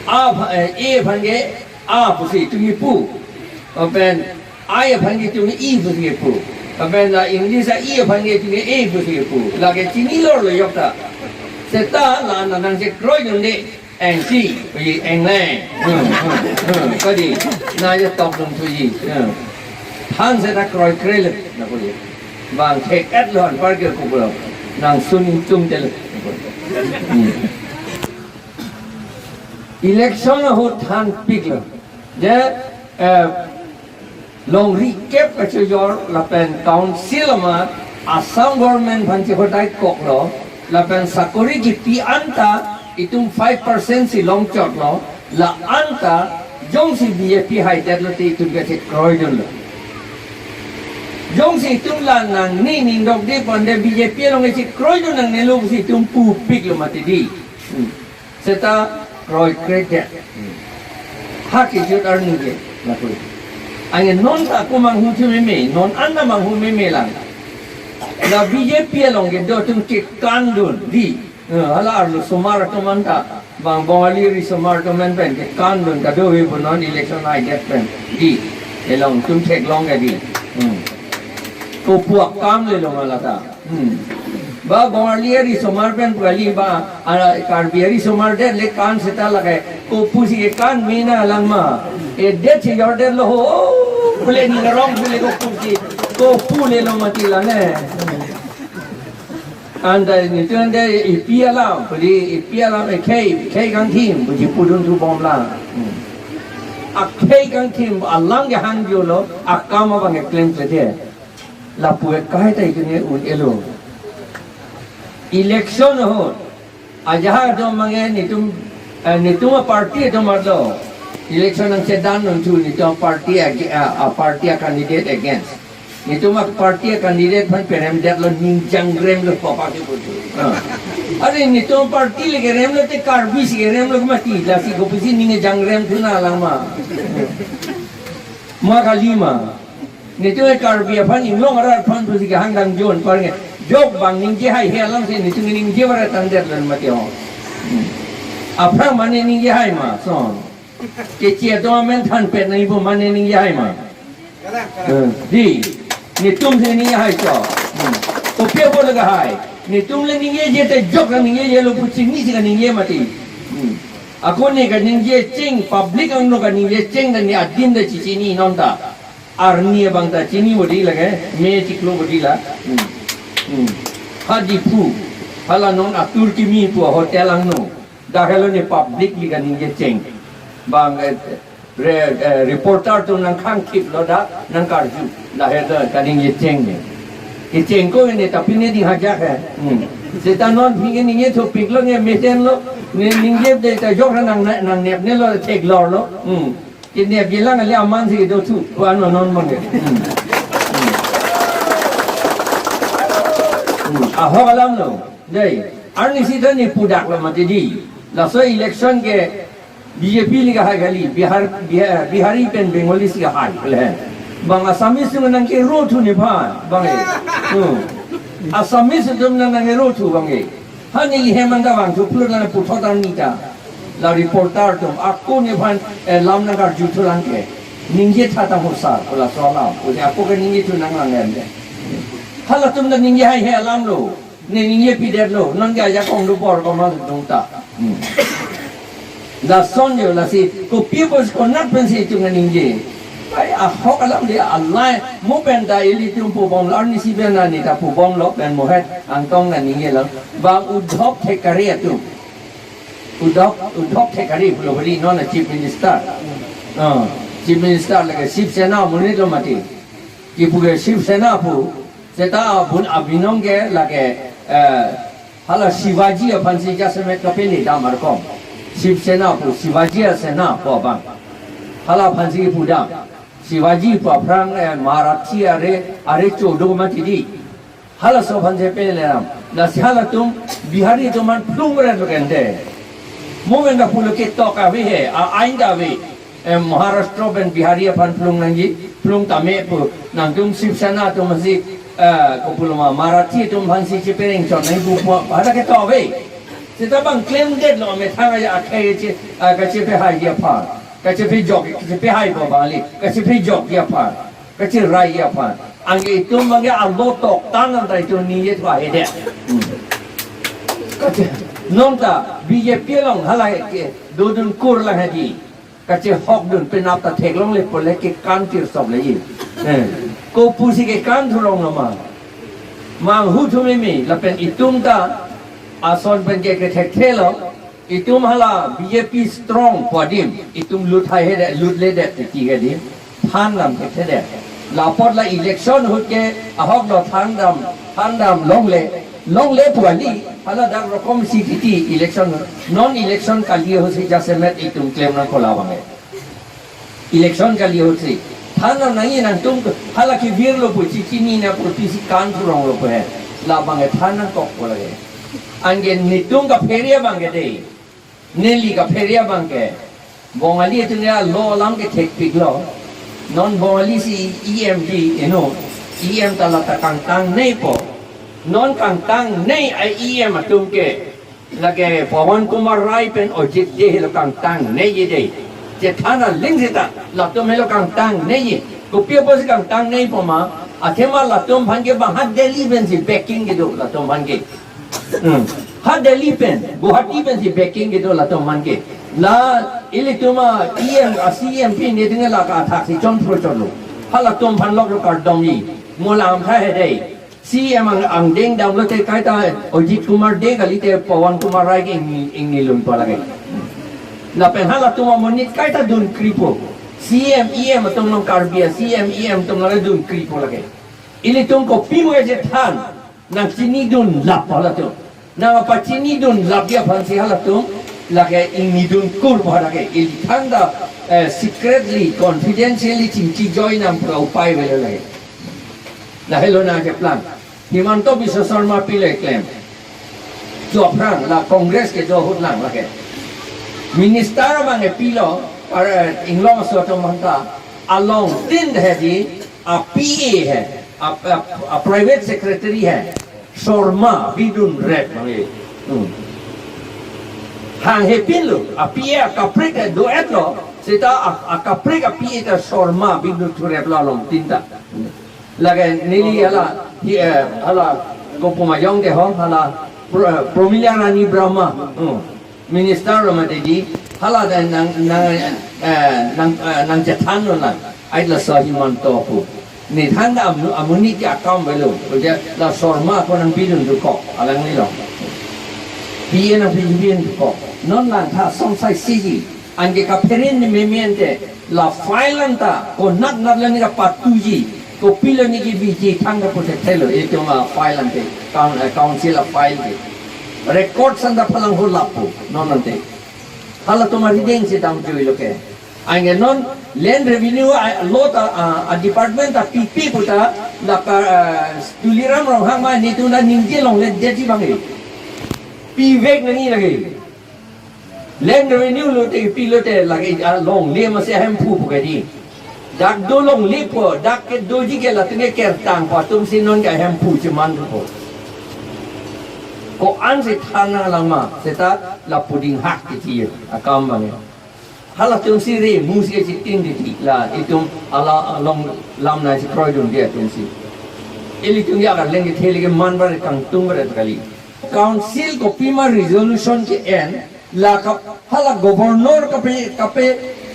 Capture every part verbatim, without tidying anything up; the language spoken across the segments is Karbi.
A apha-, eh, A aphan ke A pusi itum kipu. Lapen I aphan ke itum I pusi kipu. Lapen la English a E aphan ke itum ke A pusi kipu. Lake chini lor lo yok ta. Seta la na nangchekroidunde. Engsi, pi engleng. Hmm, hmm, hmm. Kadi, na ya tok dun thuji. Hmm. Than seta kroikre le. Na kadi. Bang thek-et lo anpar ke kukulo. Nangsun ingtum tel. Hmm. Election ahut thanpiklo. Je, eh, longri kep kachojor lapen council amat Assam government aphan chehotai koklo, lapen sakori kipi anta itum five percent si longchotlo, la anta jongsi B J P haidetlo te itum kachekroidunlo. Jongsi itum la nangning ningdokde pon te B J P along kachekroidun nangnelo pusi itum pupiklo mati di. Hmm. Seta kroikredet. Ha kejut arni ke, lapu. Anke non ta ako manghu thu meme, non anta manghu meme lang. La B J P along kedo atum kekandun, di. Eh, hala arlo osomar atum anta, bang Bongali risomar atum pen kekandun, kado he pu non election haidet pen, di. Elong atum theklong ke di. Hmm. Kopu akam le long ala ta. Hmm. Ba Bongali arisomar pen pu kali ba, ala Karbi arisomar det le kan seta lake, kopusi kekan mena lang ma. E det si jor det lo ho, pule ni rong pule kopusi, kopu le lo mati la ne. Anta ni tu anta ipi alam, puli ipi alam ekhei, khei kangthim, puji pudun thu bom la. Hmm. Akhei kangthim, alang ke hang jo lo, akam abang keklem sede. Lapu ekai ta itum ke un-elo. Election ahut. Ajahak atum abang ke netum, eh, netum aparty atum arlo. Election nangchedan nangthu netum aparty ag-, ah, aparty acandidate against. Netum aparty candidate aphan peremdetlo ning jangremlo papa ke putu. Ah. Are netum aparty le keremlo te Karbi si keremlo mati. Lasi kopusi ning jangrem thu na lang ma. Ma kali ma. Netum ke Karbi aphan inglong arat aphan pusi kehang dang jon parnge. Jok bang ningje hai he alam si netum ningje barat tangdet lan mati ho. Hmm. Aphrang mane ningje hai ma, son. Keche atum amen thanpet nangji pu mane ningje hai ma. Eh, di. Netum si ningje hai cho. Hmm. Kopi apot le kehai. Netum le ningjeje te jok nang ningjejelo pu chini si kaningje mati. Hmm. Ako ne kaningje cheng, public angno kaningje cheng dan ne adim ta chichini non ta. Arni abang ta chini bodi lake, me chiklo bodi la. Hmm. Hmm. Ha Diphu, hala non atur kimi pu hotel angno. Dak helo ne public li kaningje cheng. Bang, eh, re-, eh, reporter atum nangkhangkhiplo dak, nangkarju. Dak helo kaningje cheng ne. Kecheng ko ne tapi ne ding hajak he. Hmm. Seta non phi ke ningje thopiklo ne mesen lo. Ne ningje de ta jok nang, nangnepnelo theklorlo. Hmm. Kinep bilang ali aman si do thu, wan non non mangke. Hmm. Hmm. Hmm. Ahok alam lo. Dei, arnisi ta ne pudaklo mati di. Laso election ke B J P le kehai kali, Bihar, Bihar, Bihari pen Bengali si kehai, le. Bang Assamese atum nangkero thu nephan, bang e. Hmm. Assamese atum nang nangkero thu bang e. Hani hemanta bang thu pulo nang puthot arni ta. La reporter atum, ako nephan, eh, lam nangkarju thu lang ke. Ningje tha ta hosa, pu laso alam. Pu ako ke ningje thu nang lang em de. Halatum ta ningje hai he alam lo. Ne ningje pidetlo. Nang ke ajakong do por komat dong ta. Hmm. Lason jo lasi, kopi apot konat pensi itum ningje. Ai, ahok alam de alai, mo pen ta ilitum pubomlo, arnisi pen ani ta pubomlo, pen mohet, angtong nangningje lo. Bang Uddhav Thackeray atum. Uddhav, Uddhav Thackeray pulo bodi non a Chief Minister. Ah, Chief Minister lake Shiv Sena monit lo mati. Kipu ke Shiv Sena pu, seta abun abinong ke lake, eh, hala Shivaji aphansi jasemet kapele dam arkom. Shiv Sena pu, Shivaji asena pu abang. Hala aphansi kipu dam. Shivaji pu aphrang, eh, Marathi are, are chodo mati di. Halaso aphan si pele ram. Lasi halatum Bihari atum aphan phlung ret lo kente. Mo pen ta pulo ketok ave he, a ain ta ave. Eh, Maharashtra pen Bihari aphan phlung nangji, phlung tame pu, nangtum Shiv Sena atum si, eh, kopulo ma, Marathi atum aphansi chepereng chot nangji pu, pu, pada ketok ave. Seta bang klemdetlo methang aja akhei che, ah, kachepehai dia aphan. Kachepejok, kachepehai ko bang kali. Kachepejok dia aphan. Kacherai dia aphan. Anke itum bang ke alo tok tan nang ta itum ni ye thua he de. Hmm. Kache, non ta B J P along hala ke dodun kur lang hedi. Kachehokdun penap ta theklongle pule kekan tirsop le yi. Eh. Kopusi kekan thulong nama. Manghu thu mimi lapen itum ta ason pen ke kethekthelo. Itum hala B J P strong pu adim. Itum lut hai he de, lut le de titi ke di. Than dam thekthe de. La apot la election ahut ke ahok do than dam, than dam longle, longle pu kali, hala dak rokom si titi election, non election kali ahut si jasemet itum klem nangkok labang ke. Election kali ahut si. Than dam nangji nangtum ke, hala kevirlo pu chichinine pu tisi kan thulonglo pu he. Labang ke than nangkokpo lake. Anke netum kaphere abang ke de. Neli kaphere abang ke. Bongali atum ya lo alam kethekpiklo. Non Bongali si E M di, eno. E M ta la ta kangtangneipo. Non kangtangnei a E M atum ke. Lake Pawan Kumar Rai pen Ajit Dey lo kangtangnei ye de. Chethan aling seta latum helo kangtangnei ye. Kopi apotsi kangtangneipo ma. Athema latum aphan ke bang ha Delhi pensi backing kedo latum aphan ke. Hmm. Ha Delhi pen, Guwahati pensi backing kedo latum aphan ke. La ilitum a E M, a C E M pi netum la ka athak si chonphro chonlo. Halatum aphan lok lo kardom ji. Mo la amtha he de. C E M ang, angdeng damlote kaita Ajit Kumar Dey kalite Pawan Kumar Rai ke ing, ingnilunpo lake. Lapen halatum amonit kaita dunkripo. C E M, E M atum along Karbi a C E M, E M atum along dunkripo lake. Ilitum kopi mo chethan. Nangchinidun lap halatum. Nang pachinidun lap dia aphansi halatum. Lake ingnidun kurpo lake. Ilithang ta, eh, secretly, confidentially chingki join nang pura upai avelo lake. Lahelo nangkeplang. Himanta Biswa Sarma pilo keklem. Jo aphrang la Congress kedo ahut lang lake. Minister abang ke pilo, ar, eh, inglong aso atum aphanta alongtin he di, a P A he, a, a, a private secretary he. Sarma bidun rep mane. Hmm. Hang hepinlo, a P A akaprek do-etlo, seta a, akaprek a P A ta Sarma bidun thu replo alongtin ta. Lake neli hala, hi, eh, hala, kopi ma jong ke ho, hala, Pro-, eh, Pramila Rani Brahma. Hmm. Minister lo mati di, hala dan nang, nang, eh, nang, eh, nangchethanlo nang. Ai laso Himanta pu. Nithang ta amu-, amonit ke akam avelo. Uja la Sarma ko nang bidun dokok. Alanglilo. P A nang bidun dokok. Non langtha songsai siji. Anke kaphere ni meme ante. La file anta. Konat nat la ne kapatuji. Kopilo ne keviji thangta puthekthelo. Itum a file ante. Coun-, eh, council a file ke. Record santa phalang ho lapu. Non ante. Halatum arideng si damjuilo ke. Anke non land revenue a, lo ta, a, a department ta pipi puta la ka, a, Tuliram Ronghang ma netum ta ningje longledetji bang e. Pivek nangji lake. Land revenue lote pilote lake, a, longle masi ahemphu pu ke di. Dak do longlepo, dak kedoji ke latum ke kertangpo atumsi non ke ahemphu chemanpo. Ko-ansi than nanglang ma, seta lapu dinghak kiti akam bang e. Halatumsi re, musi chitin di ti, la itum hala along lam nangchekroidunde atumsi. Ilitum ya karleng kethe leke man bare kangtung bare kali. Council kopima resolution ke-en, la ka, hala governor kape, kape,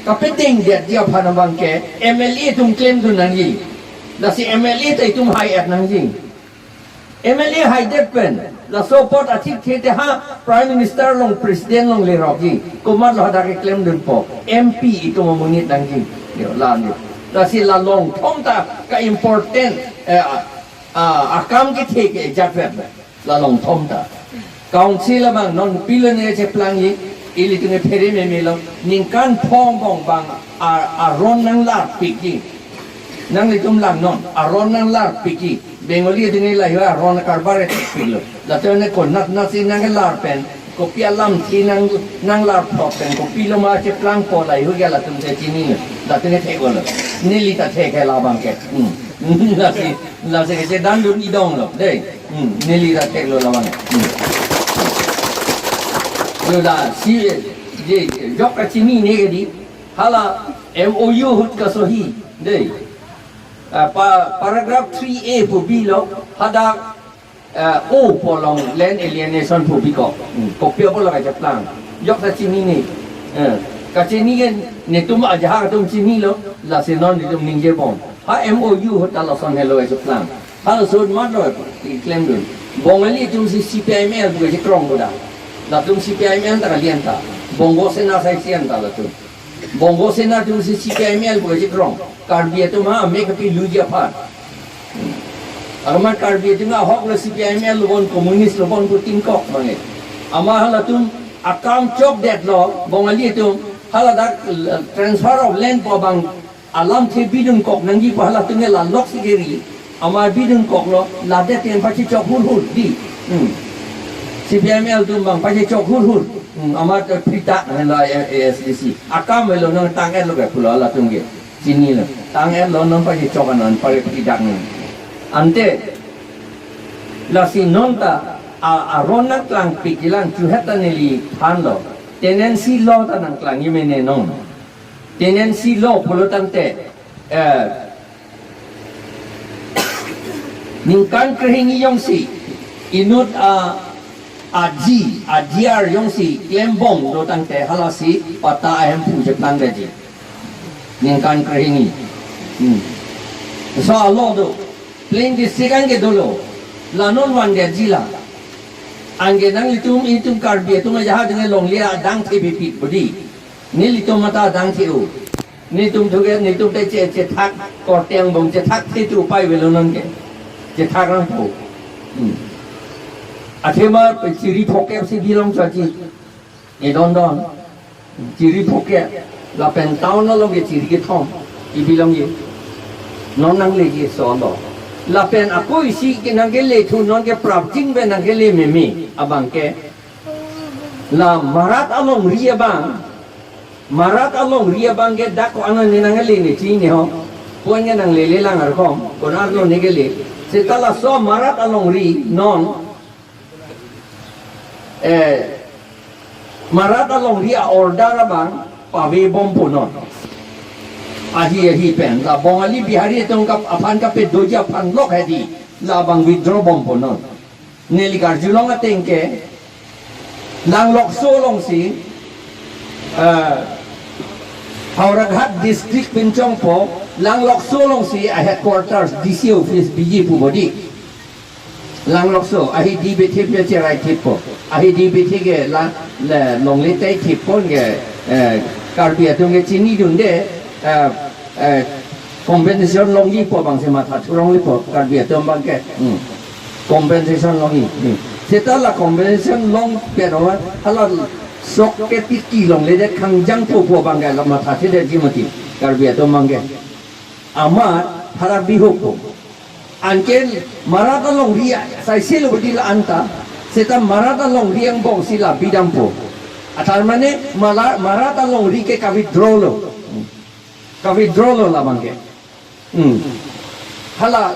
kapedengdetji aphan abang ke, M L A atum klemdun nangji. Lasi M L A ta itum hai-et nangji. M L A haidet pen, laso apot achikthe te ha Prime Minister along President along lerokji, komatlo hadak keklemdunpo, M P itum amonit nangji, yo, la-an yo. Lasi la longthom ta ka important, eh, a, a, akam kethe ke jatvet, la longthom ta. Council abang non pilo ne cheplangji, ilitum ke phere memelo, ningkan phong bong bang a, aron nanglarpikji. Nanglitum langnon, aron nanglarpikji. Bengali atum ke lahai aron karbar ethekpiklo. Latum ne konat nasi nanglar pen, kopi alamsi nang, nanglarpok pen, kopilo ma cheplangpo lahai ke latum ke chinilo. Latum ke theklo. Neli ta thek he labang ke. Hmm. Lasi, lasi kechedandun idonglo. Dei. Hmm. Neli ta theklo labang. Hmm. Yo da si, je, jok kachinine ke di. Hala M O U ahut kasohi. Dei. Ah, pa, paragraph three A pu bilo, hadak, ah, O pu along land alienation pu bikok. Hmm, kopi apot lo kacheplang. Jok kachinine. Eh, kachini ke netum ajahak atum chinilo, lasi non netum ningjebom. Ha M O U ahut ta lason helo kacheplang. Halason mat lo klemdun. Bongali atum si C P I M L pu kachekrong koda. Latum C P I M L ta kalian ta. Bongo Sena saisian ta latum. Bongo Sena atum si C P I M L pu kachekrong. Karbi atum ha mek kapiluji aphan. Amat Karbi atum ahok lo C P I M L lo bon, communist lo bon pu tingkok bang e. Amat halatum akam chokdetlo, Bongali atum haladak, uh, transfer of land pu abang alamthe bidunkok nangji pu halatum ke lalok si keri. Amat bidunkoklo, ladak ten pachechok hurhur di. Hmm. C P I M L atum bang pachechok hurhur. Hmm. Amat, eh, phridak henlo A S D C. Akam avelo, nangtang-etlo ke pulo halatum ke. Chinilo. Tang-etlo, non pachechok anon pare phridak ni. Ante lasi non ta a, aron nangklangpik jilang, chuhet ta neli thanlo. Tenancy law ta nangklangji mene non. Tenancy law pulo tangte, eh, ningkan krehini jongsi inut a, aji, ajiar jongsi klembom do tangte halasi patta ahemphu cheplang detji. Ningkan krehini. Hmm. Laso a-law do. Plain district anke dolo. La non vandetji la. Anke nanglitum, itum Karbi atum ajahak denge longle adang thepipik bodi. Nelitum mata adang the-o. Netum thuke, netum te che, chethak, korte angbong chethak the tu upai avelo non ke. Chethak nangpo. Hmm. Athema pe chiri phokep si bilong chachi. Edondon. Chiri phokep. Lapen town along ke chiri kethom. Ibilong ye. Non nangleji solo. Lapen ako isi ke nangkele thu non ke prapjing pen nangkele meme abang ke. La marat alongri abang. Marat alongri abang ke dak ko-an ne nangle ne chini ho. Puan ke nanglele lang arkom. Konar lo ne kele. Seta laso marat alongri non. Eh, marat alongri a-order abang pavebompo non. Ahi ahi pen. La Bongali Bihari atum kap aphan kapedoji aphan lok hedi. La abang withdraw bompo non. Neli karjulong ateng ke, Langlokso alongsi, eh, Howraghat district pinchongpo, Langlokso alongsi a-headquarters D C office biji pu bodi. Langlokso, ahi di bethe pe cherai thippo. Ahi di bethe ke la, la longle tai thippo ke, eh, Karbi atum ke chinidunde, eh, eh, compensation longjipo abang si matha thuronglepo Karbi atum abang ke. Hmm. Compensation longji. Hmm. Seta la compensation long pero hala sok ke titi longledet khangjangpo pu abang ke la matha thedetji mati Karbi atum abang ke. Amat hala bihopo. Anke marat alongri saiselo bodi la anta. Seta marat alongri angbong si la bidampo. Atar mane mala, marat alongri ke ka-withdraw lo. Hmm. Ka-withdraw lo labang ke. Hmm. Hala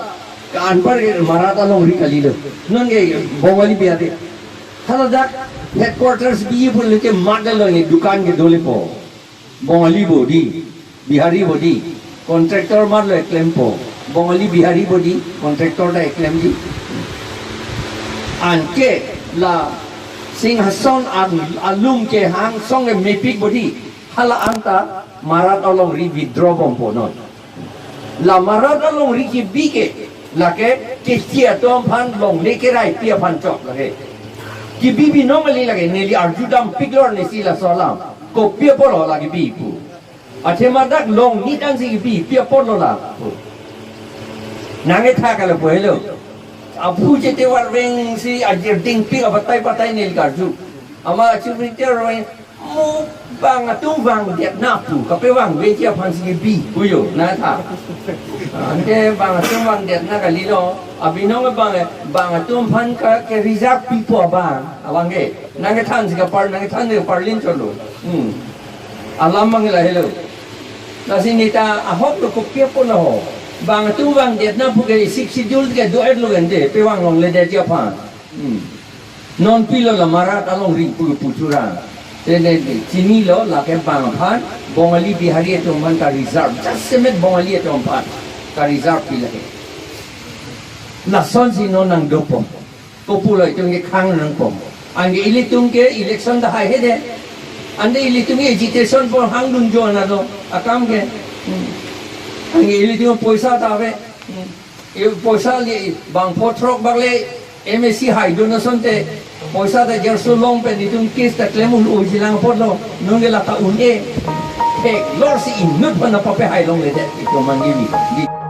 ka-anpar ke marat alongri kalilo. Non ke Bongali Bihari. Hala dak headquarters bi pun leke mat lo ne dukan ke dolepo. Bongali bodi, Bihari bodi, contractor mat lo eklempo. Bongali Bihari bodi, contractor ta eklemji. Anke la Singhason an-, alum ke hangsong ke mepik bodi. Hala anta marat alongri withdraw bompo non. La marat alongri kebi ke, lake Keche atum aphan longle keraipi aphan chok lake. Kebi binong kali lake, neli arjudam pik lor nesi laso alam. Kopi apotlo la kebi pu. Athema dak longnit ansi kebi, pi apotlo la pu. Nangketha kalo pu helo. Aphu chete warveng si ajir dingpik abatai batai neli karju. Amat achu rite warveng Mo bang atum vangdet na pu, kapevangveji aphan si kebi pu jo, nangtha. Anke bang atum vangdet na kalilo, abinong bang, bang atum aphan ke, ke-reserve pipo abang, abang ke. Nangkethan si kapar, nangkethan si kaparlin cholo. Hmm. Alam abang lahelo. Lasi neta ahok lo kopi apotlo ho. Bang atum vangdet na pu ke Sixth Schedule ke do-etlo gente, pevang longledetji aphan. Hmm. Non pilo la Marat along ring pu pu chura. Te ne chinilo lake bang aphan, Bongali Bihari atum aphan ka-reserve. Jasemet Bongali atum aphan ka-reserve pi lake. Lasonsi non nangdopo. Kopulo itum ke khang nangpo. Anke ilitum ke election ta haihede. Ante ilitum ke agitation apor hangdun jo na do. Akam ke. Hmm. Anke ilitum poisa ta ave. Hmm. E poisa le bang pho throk bak le M A C haidun asonte. Poisa ta jarso long pen itum case ta klem un-e jilang apotlo. Non ke lata un-e. Theklor si inut aphan nangpape hai longledet. Itum manggivi. Di-